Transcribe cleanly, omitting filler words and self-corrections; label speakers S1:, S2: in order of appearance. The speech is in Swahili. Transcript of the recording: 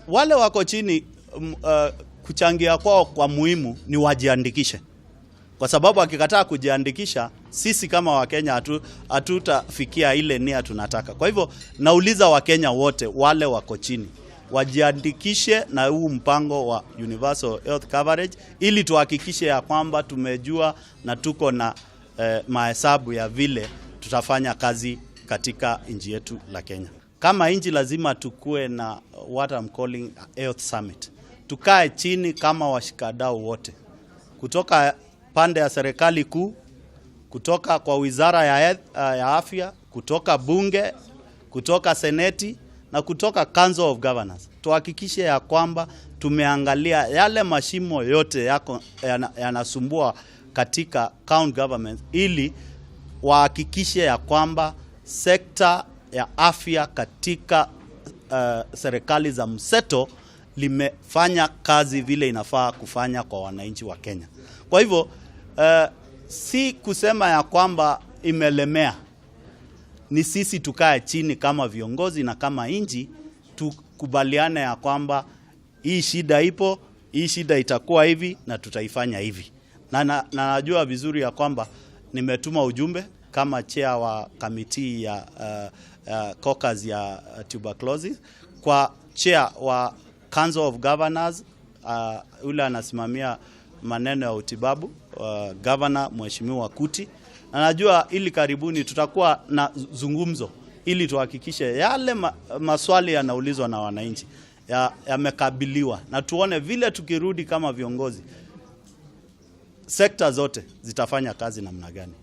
S1: Wale wako chini kuchangia kwao kwa muhimu ni wajiandikishe, kwa sababu akikataa kujiandikisha, sisi kama Wakenya hatutafikia ile nia tunataka. Kwa hivyo nauliza Wakenya wote wale wako chini wajiandikishe na huu mpango wa Universal Health Coverage ili tuhakikishe ya kwamba tumejua na tuko na mahesabu ya vile tutafanya kazi katika nchi yetu la Kenya. Kama nchi lazima tukue na what I'm calling health summit. Tukae chini kama washikadau wote kutoka pande ya serikali kuu, kutoka kwa wizara ya afya, kutoka bunge, kutoka seneti na kutoka Council of Governors. Tuhakikishe ya kwamba tumeangalia yale mashimo yote yako yanasumbua katika county government ili wahakikishe ya kwamba sekta ya afya katika serikali za mseto limefanya kazi vile inafaa kufanya kwa wananchi wa Kenya. Kwa hivyo si kusema ya kwamba imelemea, ni sisi tukae chini kama viongozi na kama nchi tukubaliane ya kwamba hii shida ipo, hii shida itakuwa hivi na tutaifanya hivi. Na najua vizuri ya kwamba nimetuma ujumbe kama chair wa committee ya caucus ya tuberculosis kwa chair wa Council of Governors, yule anasimamia maneno ya utibabu, Governor Mheshimiwa Kuti, na najua ili karibuni tutakuwa na zungumzo ili tuhakikishe yale maswali yanaulizwa na wananchi yamekabiliwa na tuone vile tukirudi kama viongozi sekta zote zitafanya kazi namna gani.